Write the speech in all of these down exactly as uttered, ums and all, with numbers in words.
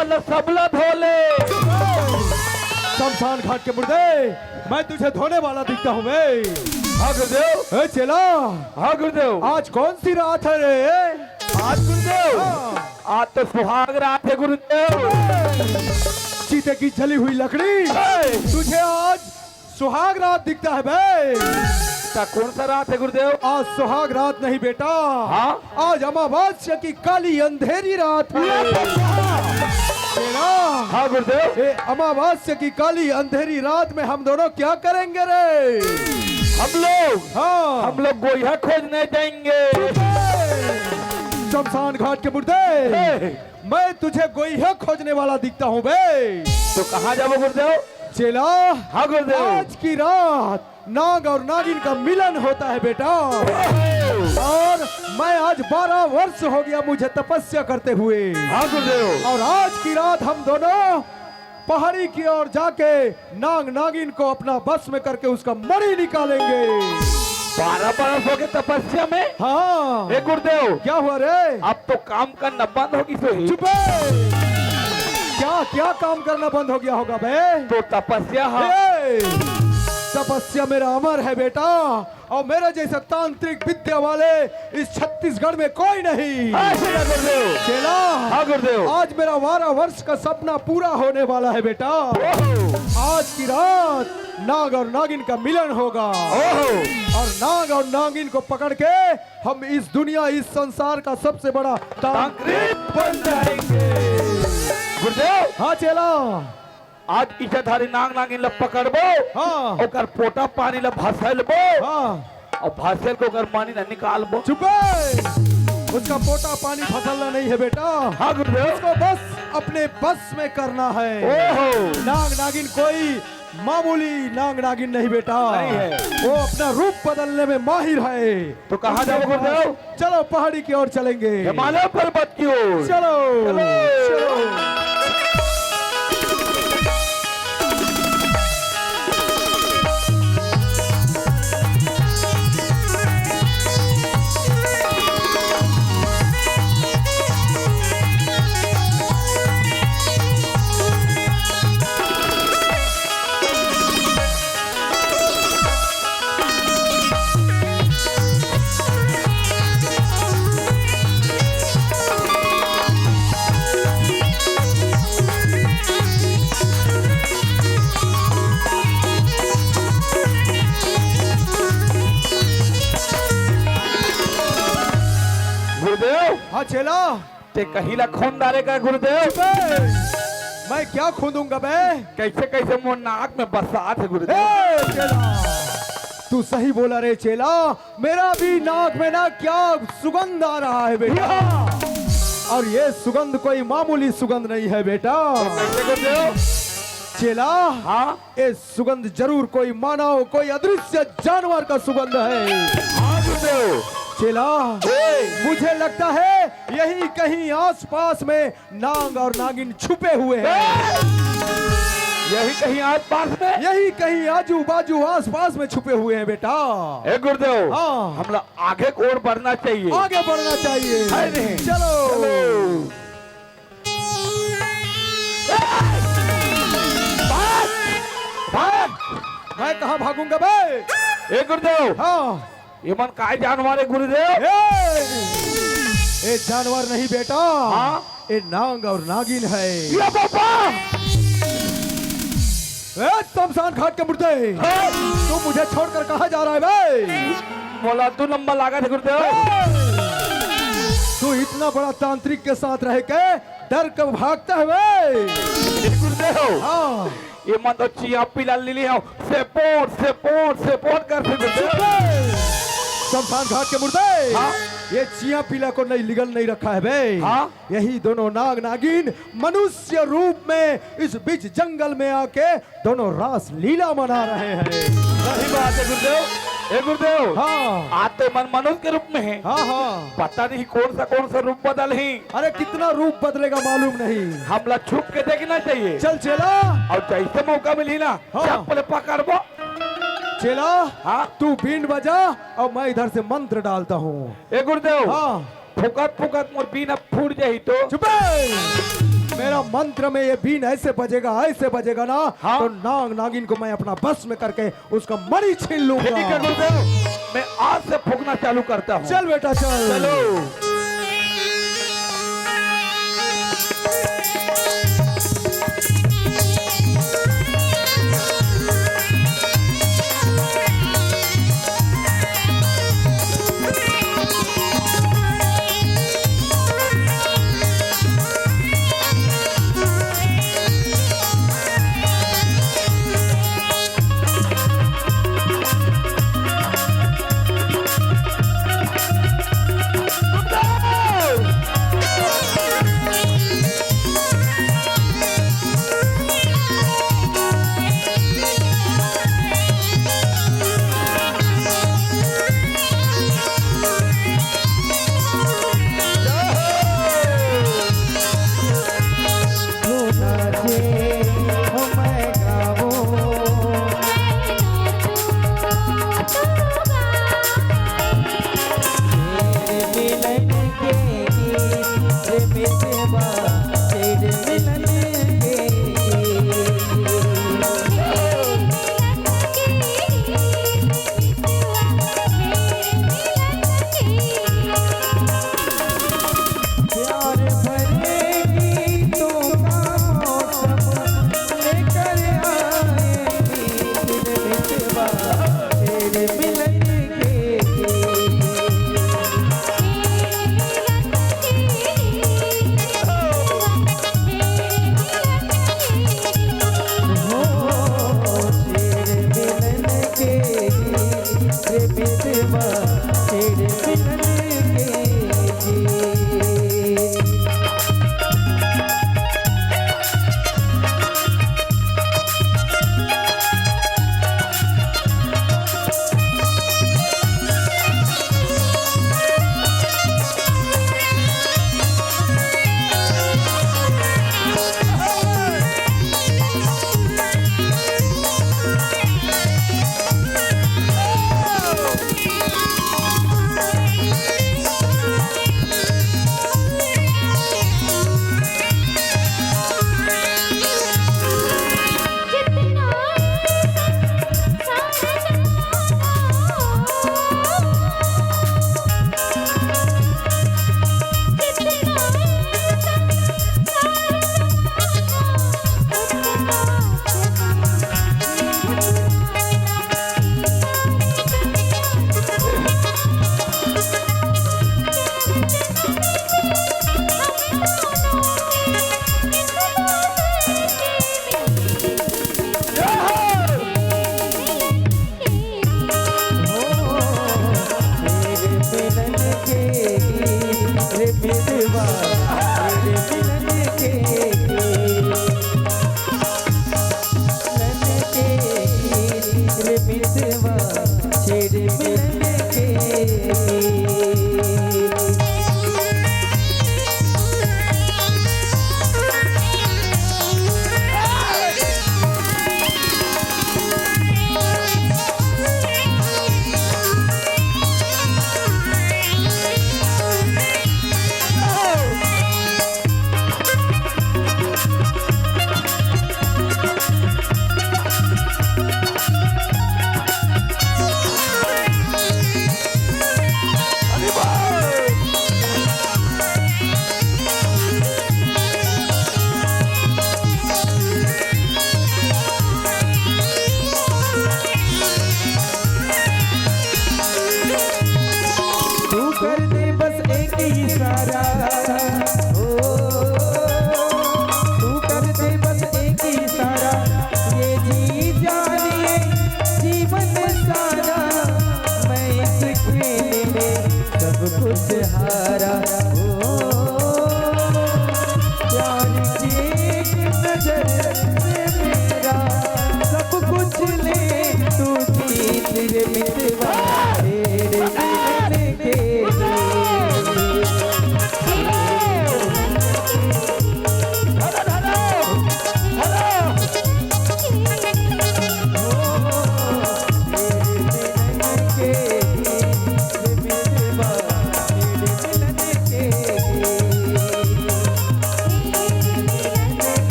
मतलब सबला धो ले। शमशान घाट के मुर्दे, मैं तुझे धोने वाला दिखता हूँ बे। हाँ गुरुदेव। ए चेला, हाँ गुरुदेव। आज कौन सी रात है रे? आज गुरुदेव, हाँ। आज तो सुहाग रात है गुरुदेव। चीते की जली हुई लकड़ी, ए! तुझे आज सुहाग रात दिखता है बे। ता कौन सा रात है गुरुदेव? आज सुहाग रात नहीं बेटा, हाँ? आज अमावस्या की काली अंधेरी रात है। तेरा हाँ गुरुदेव। ये अमावस्या की काली अंधेरी रात में हम दोनों क्या करेंगे रे? हम लोग, हाँ। हम लोग गोइहा खोजने जाएंगे। शमशान घाट के मुर्दे, ए! मैं तुझे गोइहा खोजने वाला दिखता हूँ बे। तो कहाँ जाबो गुरुदेव? चेला, हाँ गुरुदेव। आज की रात नाग और नागिन का मिलन होता है बेटा। ओहो। और मैं आज बारह वर्ष हो गया मुझे तपस्या करते हुए। हाँ गुरुदेव। और आज की रात हम दोनों पहाड़ी की ओर जाके नाग नागिन को अपना बस में करके उसका मणि निकालेंगे। बारह बरस हो गए तपस्या में। हाँ। ए गुरुदेव, क्या हुआ रे? अब तो काम करना बंद होगी सही। चुप बे। क्या, क्या काम करना बंद हो गया होगा बे? तो तपस्या, हाँ। ए, तपस्या मेरा अमर है बेटा, और मेरे जैसे तांत्रिक विद्या वाले इस छत्तीसगढ़ में कोई नहीं। ऐसे ना गुरुदेव। चेला, हाँ गुरुदेव। आज मेरा बारह वर्ष का सपना पूरा होने वाला है बेटा। ओहो। आज की रात नाग और नागिन का मिलन होगा। ओहो। और नाग और नागिन को पकड़ के हम इस दुनिया, इस संसार का सबसे बड़ा तांत्रिक बन जाएंगे। गुरुदेव। हाँ चेला। आज इच्छाधारी नाग नागिन ला पकड़बो, हाँ। ओकर पोटा पानी ला भसलबो, हाँ। और भसल के ओकर मणि ला निकालबो। चुप बे। उसका पोटा पानी भसलना नहीं है बेटा। हाँ गुरुदेव। उसको बस अपने बस में करना है। ओहो। नाग नागिन कोई मामूली नाग नागिन नहीं बेटा। नहीं है। वो अपना रूप बदलने में माहिर है। तो कहाँ जाबो गुरुदेव? चलो पहाड़ी की ओर चलेंगे। हिमालय पर्वत की ओर। चलो। चलो। चलो। गुरुदेव। हाँ चेला। ते कहीं ला खोंद डारे का गुरुदेव? चुप बे। मैं क्या खोंदूंगा बे? कैसे कैसे मोर नाक में बरसात है गुरुदेव। ए, चेला, तू सही बोला रे चेला, मेरा भी नाक में ना क्या सुगंध आ रहा है बेटा। हाँ। और ये सुगंध कोई मामूली सुगंध नहीं है बेटा। तो कैसे गुरुदेव? चेला, हाँ? ये सुगंध जरूर कोई मानव, कोई अदृश्य जानवर का सुगंध है। हाँ गुरुदेव। चेला, ए। मुझे लगता है यही कहीं आसपास में नाग और नागिन छुपे हुए हैं। ए। यही कहीं आसपास में? यही कहीं आजू बाजू आसपास में छुपे हुए हैं बेटा। ए गुरुदेव, हाँ। हमला आगे की ओर बढ़ना चाहिए। आगे बढ़ना चाहिए। है नहीं? चलो। चलो। भाग! भाग! मैं कहाँ भागूंगा बे? ए गुरुदेव। हाँ। ये मन काय जानवर है गुरुदेव? ए, ए जानवर नहीं बेटा। हाँ? ये नाग और नागिन है। ये बाबा! ए शमशान घाट के मुर्दे, हाँ? तू मुझे छोड़कर कहाँ जा रहा है बे? मोला दो नंबर लागत है गुरुदेव। ए! तू इतना बड़ा तांत्रिक के साथ रह के डर के भागता है बे? ए गुरुदेव, हाँ। ये मन तो चिया पीला लीली हो, सेपोट, सेपोट, सेपोट कर फिर गुरुदेव। चुप बे! शमशान घाट के मुर्दे, हाँ? ये चिया पीला को नहीं, लिगल नहीं रखा है बे। हाँ? यही दोनों नाग नागिन मनुष्य रूप में इस बीच जंगल में आके दोनों रास लीला मना रहे हैं। सही बात है गुरुदेव। ए गुरुदेव, हाँ। आज तो मन मनुष्य के रूप में है। हाँ, हाँ। पता नहीं कौन सा, कौन सा रूप बदल ही। अरे कितना रूप बदलेगा मालूम नहीं। हमला छुप के देखना चाहिए। चल चेला। और जैसे मौका मिली ना, हाँ। चप्पल पकड़बो। चेला, हाँ। तू बीन बजा और मैं इधर से मंत्र डालता हूँ। ए गुरुदेव, हाँ। फुकत फुकत मोर बीन अब फूट जाही तो। चुप बे! मेरा मंत्र में ये बीन ऐसे बजेगा, ऐसे बजेगा ना, हाँ। तो नाग नागिन को मैं अपना बस में करके उसका मणि छीन लूंगा। ठीक है गुरुदेव, मैं आज से फूंकना चालू करता हूँ। चल बेटा, चल। चलो।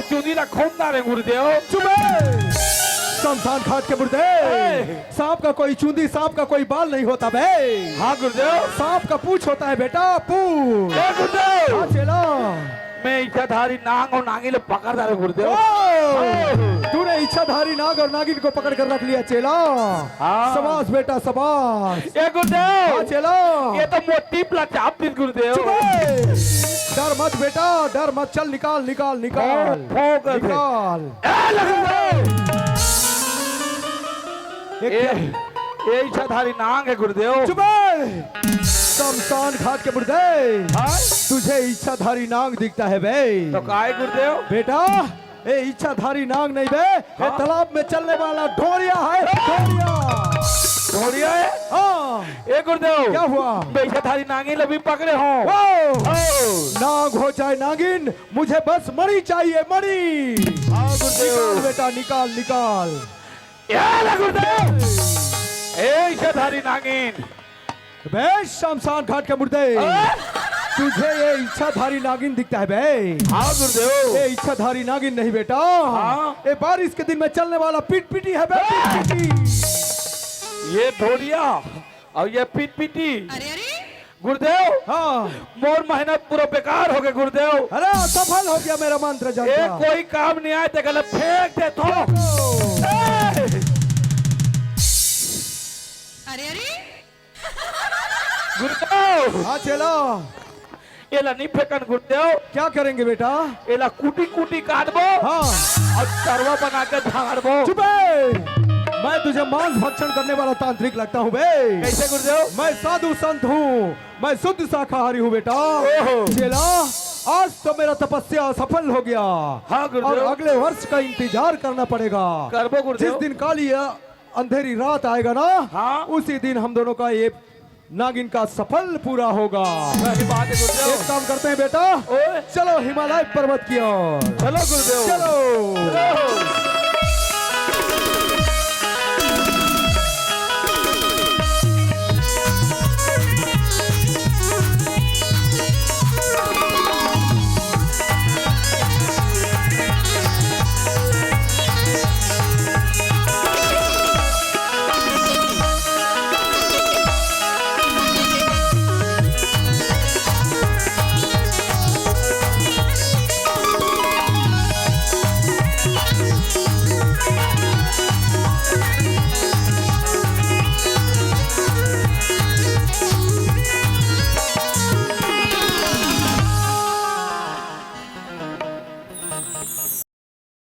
चुंदी ला खोंद डारे गुरुदेव। चुप बे। शमशान घाट के मुर्दे। ए। सांप का कोई चुंदी, सांप का कोई बाल नहीं होता बे। हाँ गुरुदेव। सांप का पूछ होता है बेटा, पूछ। ए गुरुदेव, हाँ चेला। मैं इच्छाधारी नांग और नागिन ला पकड़ डारे गुरुदेव। ओ! तूने इच्छाधारी नाग और नागिन को पकड़ कर रख लिया चेला। हाँ। शाबाश बेटा शाबाश। ए गुरुदेव, हाँ चेला। ये तो मोर टीप ला चाप दिस गुरुदेव। चुप बे। डर मत बेटा, डर मत, चल निकाल निकाल निकाल। ठोक दे। निकाल। ए लगे। ये ए, क्या? ए इच्छाधारी नांग है गुरुदेव। चुप बे। शमशान घाट के मुर्दे। हाँ? तुझे इच्छाधारी नांग दिखता है बे। तो काय गुरुदेव? बेटा, ए इच्छाधारी नांग नहीं बे, ये हाँ? तालाब में चलने वाला ढोरिया है, ढोरिया। ढोरिया है? हाँ। ए गुरुदेव, क्या हुआ? मैं इच्छाधारी नागिन ला भी पकड़े हो। ओ! ओ! नाग हो चाहे नागिन, मुझे बस मणि चाहिए, मणि। हाँ गुरुदेव। निकाल बेटा, निकाल निकाल। ए ले गुरुदेव। ए इच्छाधारी नागिन। बे शमशान घाट के मुर्दे, हाँ? तुझे ये इच्छाधारी नागिन दिखता है बे? हाँ गुरुदेव। ये इच्छाधारी नागिन नहीं बेटा, हाँ? ये बारिश के दिन में चलने वाला पिटपिटी है बे, पिटपिटी। ये ढोरिया और ये पिटपिटी। अरे अरे, गुरुदेव, हाँ। मोर मेहनत पूरा बेकार हो गए गुरुदेव। अरे असफल हो गया मेरा मंत्र ए जांता। कोई काम नहीं आए ते गलत फेंक दे तो। ए, अरे अरे, गुरुदेव, हाँ चेला, एला नहीं फेंकन गुरुदेव। क्या करेंगे बेटा? एला कुटी कुटी काटबो। हाँ। और तरवा बना के झाड़बो। चुप बे। मैं तुझे मांस भक्षण करने वाला तांत्रिक लगता हूँ बे। कैसे गुरुदेव? मैं साधु संत हूँ, मैं शुद्ध शाकाहारी हूँ बेटा। ओहो। चेला, आज तो मेरा तपस्या सफल हो गया। हाँ गुरुदेव। और अगले वर्ष का इंतजार करना पड़ेगा। करबो गुरुदेव। जिस दिन काली अंधेरी रात आएगा ना, हाँ। उसी दिन हम दोनों का ये नागिन का सफल पूरा होगा। सही बात है गुरुदेव। एक काम करते हैं बेटा, ओए। चलो हिमालय पर्वत की ओर। चलो गुरुदेव। चलो। चलो।